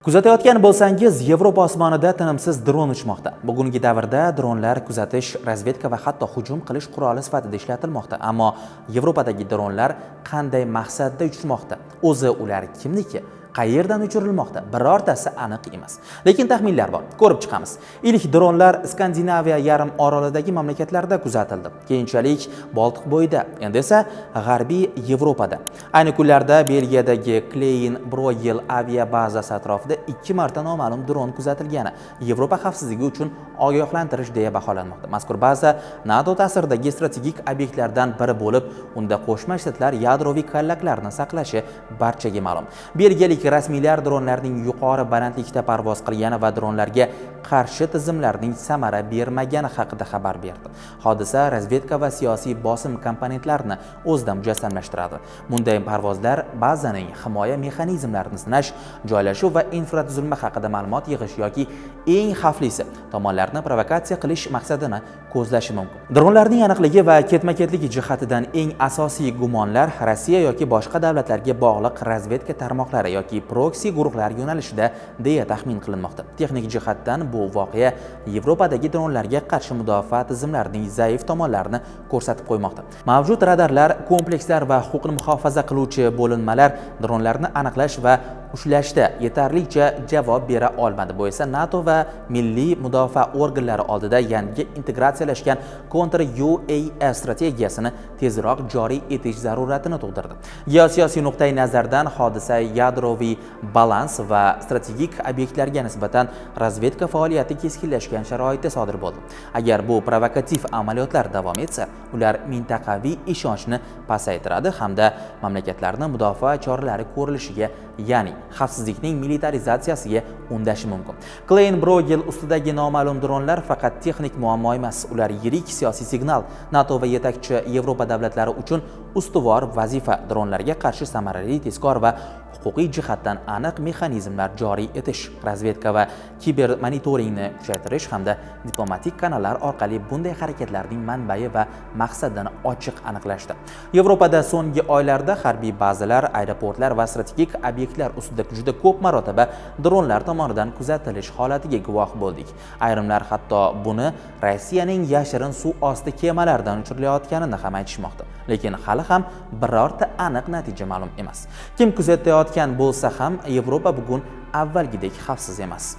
Kuzatayotgan bo'lsangiz, Yevropa osmonida tinimsiz dron uchmoqda. Bugungi davrda dronlar kuzatish, razvedka va hatto hujum qilish quroli sifatida ishlatilmoqda. Ammo Yevropadagi dronlar qanday maqsadda uchmoqda? O'zi ular kimniki? Qayerdan uchirilmoqda? Birortasi aniq emas. Lekin taxminlar bor. Ko'rib chiqamiz. Ilk dronlar Skandinaviya yarim orolidagi mamlakatlarda kuzatildi. Keyinchalik Boltiq bo'yida, endi esa G'arbiy Yevropada. Ayni kunlarda Belgiyadagi Klein Brogel aviabazasi atrofida ikki marta noma'lum dron kuzatilgani Yevropa xavfsizligi uchun ogohlantirish deya baholanmoqda. Mazkur baza NATO ta'siridagi strategik obyektlardan biri bo'lib, unda Qo'shma Shtatlar yadroviy kallaklarni saqlashi barchaga ma'lum. Belgiyalik rasmiylar dronlarning yuqori balandlikda parvoz qilgani va dronlarga qarshi tizimlarning samara bermagani haqida xabar berdi. Hodisa razvedka va siyosiy bosim komponentlarini o'zida mujassamlashtiradi. Bunday parvozlar bazaning himoya mexanizmlarini sinash, joylashuv va infratuzilma haqida ma'lumot yig'ish yoki, eng xavflisi, tomonlarni provokatsiya qilish maqsadini ko'zlashi mumkin. Dronlarning aniqligi va ketma-ketligi jihatidan eng asosiy gumonlar Rossiya yoki boshqa davlatlarga bog'liq razvedka tarmoqlari yoki proksi guruhlar yo'nalishida deya taxmin qilinmoqda. Texnik jihatdan bu voqea Yevropadagi dronlarga qarshi mudofaa tizimlarining zaif tomonlarini ko'rsatib qo'ymoqda. Mavjud radarlar, komplekslar va huquqni muhofaza qiluvchi bo'linmalar dronlarni aniqlash va ushlashda yetarlicha javob bera olmadi. Bu esa NATO va milliy mudofaa organlari oldida yangi integratsiyalashgan kontra UAS strategiyasini tezroq joriy etish zaruratini tug'dirdi. Geosiyosiy nuqtai nazardan hodisa yadroviy balans va strategik obyektlarga nisbatan razvedka faoliyati keskinlashgan sharoitda sodir bo'ldi. Agar bu provokativ amaliyotlar davom etsa, ular mintaqaviy ishonchni pasaytiradi hamda mamlakatlarni mudofaa choralari ko'rilishiga, ya'ni xavfsizlikning militarizatsiyasiga undashi mumkin. Klein Brogel ustidagi noma'lum dronlar faqat texnik muammo emas, ular yirik siyosiy signal. NATO va yetakchi Yevropa davlatlari uchun ustuvor vazifa: dronlarga qarshi samarali, tezkor va huquqiy jihatdan aniq mexanizmlar joriy etish, razvedka va kiber monitoringni kuchaytirish hamda diplomatik kanallar orqali bunday harakatlarning manbai va maqsadini ochiq aniqlashdir. Yevropada so'nggi oylarda harbiy bazalar, aeroportlar va strategik obyektlar ustida juda ko'p marotaba dronlar tomonidan kuzatilish holatiga guvoh bo'ldik. Ayrimlar hatto buni Rossiyaning yashirin suv osti kemalaridan uchirilayotganini ham aytishmoqda. Lekin hali ham birorta aniq natija ma'lum emas. Kim kuzatayotgan bo'lsa ham, Yevropa bugun avvalgidek xavfsiz emas.